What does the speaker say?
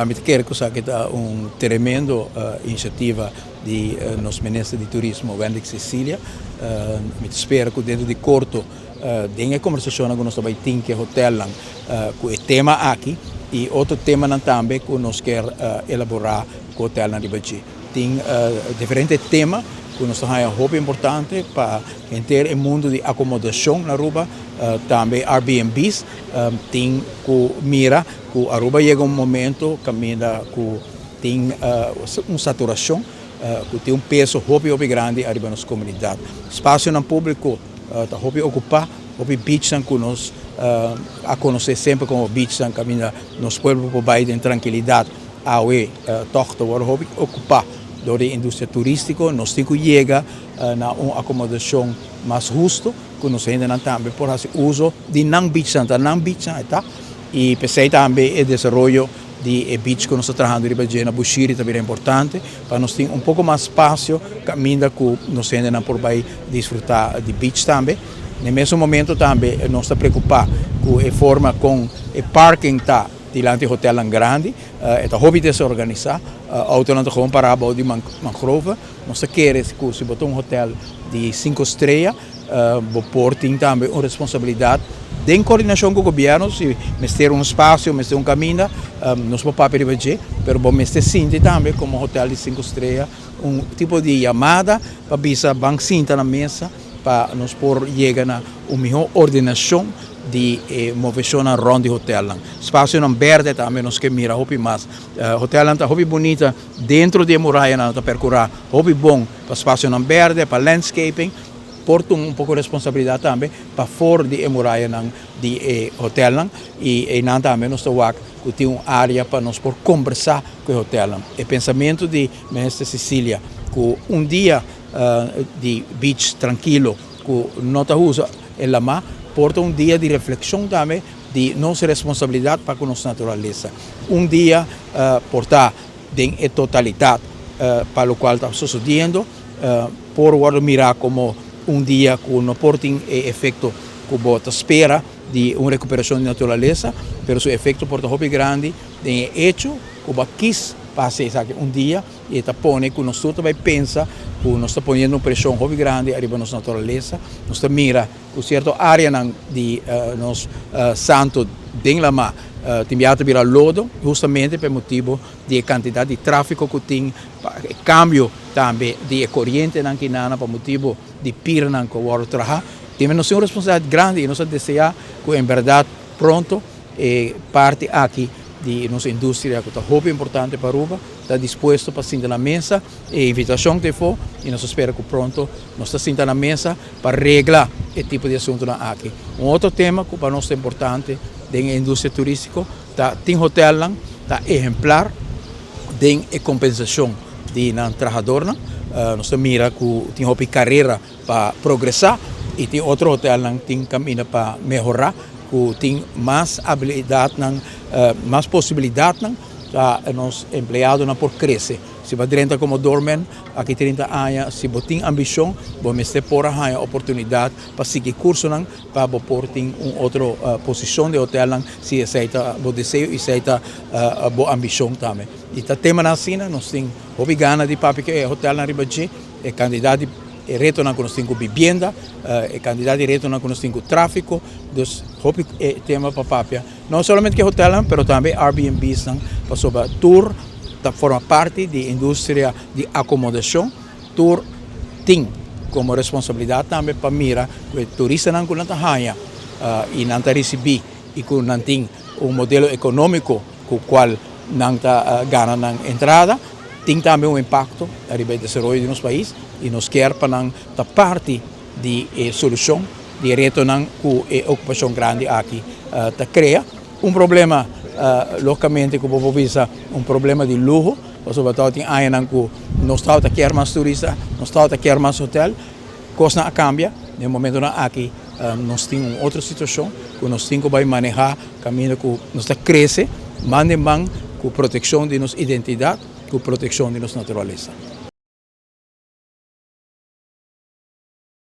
Mi ta kere ku esaki ta un tremendo inisiativa di nos minister di turismo Wendrick Cecilia. Mi ta spera ku dentro di korto den e kombersashonnan ku nos ta bai tin ku e hotelnan ku e tema aki i otro temanan tambe ku nos kier elaborá ku hotelnan riba dje. Tin diferente tema ku nos ta haña hopi importante pa henter e mundu di akomodashon na Aruba, tambe Airbnb's tin ku mira ku Aruba yega un momento kaminda ku tin un saturashon ku tin un peso hopi hopi grandi ariba nos komunidat. Spasionan públiko ta hopi okupá, hopi beachnan ku nos a konosé semper komo beachnan kaminda nos pueblo por bai den trankilidat awe tòg ta wòrdu hopi okupá dor di e industria turístiko. Nos tin ku yega na un akomodashon mas hustu ku nos hendenan tambe por hasi uso di nan beachnan, ta nan beachnan e ta i p'esei tambe e desaroyo di e beach ku nos ta trahando riba dje na Bushiri ta bira importante pa nos tin un poko mas spasio kaminda ku nos hendenan por bai disfrutá di beach tambe. Na e mesun momento tambe nos ta preokupá ku e forma kon e parking ta dilanti hotelnan grandi, e ta hopi desorganisá, outonan ta gewoon pará bou di mangrove. Nos ta kere ku si bo ta un hotel di sinku strea bo por tin tambe un responsabilidat den kordinashon ku gobièrnu, si mester un spasio, mester un kaminda, nos por papia riba dje, pero bo mester sinti tambe komo hotel di sinku strea un tipo di yamada pa bisa ban sinta na mesa pa nos por yega na un mihó ordenashon di e moveshonnan rònt di hotelnan. Spasionan bèrdè tambe nos ke mira hopi mas. Hotelnan ta hopi bunita. Dentro di e murayanan ta percura hopi bon pa spacionan berde, pa landscaping. Por tuma un poco responsabilidad tambe pafor di e murayanan di e hotelnan y eynan tambe nos ta wak cu tin un area pa nos por combersa cu e hotelnan. E pensamento di Minister Cecilia cu un dia di beach trankilo cu no ta usa e lama por ta un dia di reflexion tambe di nos responsabilidad pa cu nos naturalesa. Un dia por ta den e totalitat pa lokual ta sosodiendo por wòrdu mirá komo un dia ku no por tin e efekto ku bo ta spera di un rekuperashon di naturalesa, pero su efekto por ta hopi grandi den e echo ku bo a kis pa hasi esaki un dia i e ta pone ku nos tur ta bai pensa ku nos ta poniendo un preshon hopi grandi ariba nos naturalesa. Nos ta mira Ku sierto áreanan di nos santu den lamá tin biaha ta bira lodo, hustamente pa e motibu di e kantidat di tráfiko ku tin, pa e kambio tambe di e korientenan kinana pa motibu di pirnan ku a wòrdu traha. Tin nos tin un responsabilidat grandi i nos a deseá ku en bèrdat pronto e parti aki di nos industria ku ta hopi importante pa Aruba ta dispuesto pa sinta na mesa. E invitashon ta efo i nos ta spera ku pronto nos ta sinta na mesa pa regla e tipo di asuntunan aki. Un otro tema ku pa nos ta importante den e industria turístiko ta tin hotelnan ta ehemplar den e kompensashon di nan trahadornan. Nos ta mira ku tin hopi karera pa progresá i tin otro hotelnan tin kaminda pa mehorá ku tin mas abilidatnan, mas posibilidatnan pa nos empleadonan por krese. Si bo a drenta komo doorman aki 30 aña, si bo tin ambishon, bo mester por a haña oportunidat pa sigui kursonan pa bo por tin un otro posishon den hotelnan si esei ta bo deseo i esei ta bo ambishon tambe. I ta temanan asina nos tin hopi gana di papia ku e hotelnan riba dje, e kantidat di e retonan ku nos tin ku bibienda, e kantidat di retonan ku nos tin ku tráfiko, dus hopi tema pa papia. No solamente ku e hotelnan pero tambe e Airbnbsnan pasobra tur ta forma parti di e industria di akomodashon, tur tin komo responsabilidat tambe pa mira ku e turistanan ku nan ta haña i nan ta risibí i ku nan tin un modelo ekonómiko ku kual nan ta gana nan entrada, tin tambe un impakto riba e desaroyo di nos pais i nos kier pa nan ta parti di e solushon di e retonan ku e okupashon grandi aki ta krea. Un problema logicamente ku bo por bisa un problema di luho, pasobra tabata tin añanan ku nos tabata kier mas turista, nos tabata kier mas hotel, kosnan a kambia, den momentonan aki nos tin un otro situashon ku nos tin ku bai maneha kaminda ku nos ta krese man den man ku protekshon di nos identidat, ku protekshon di nos naturalesa.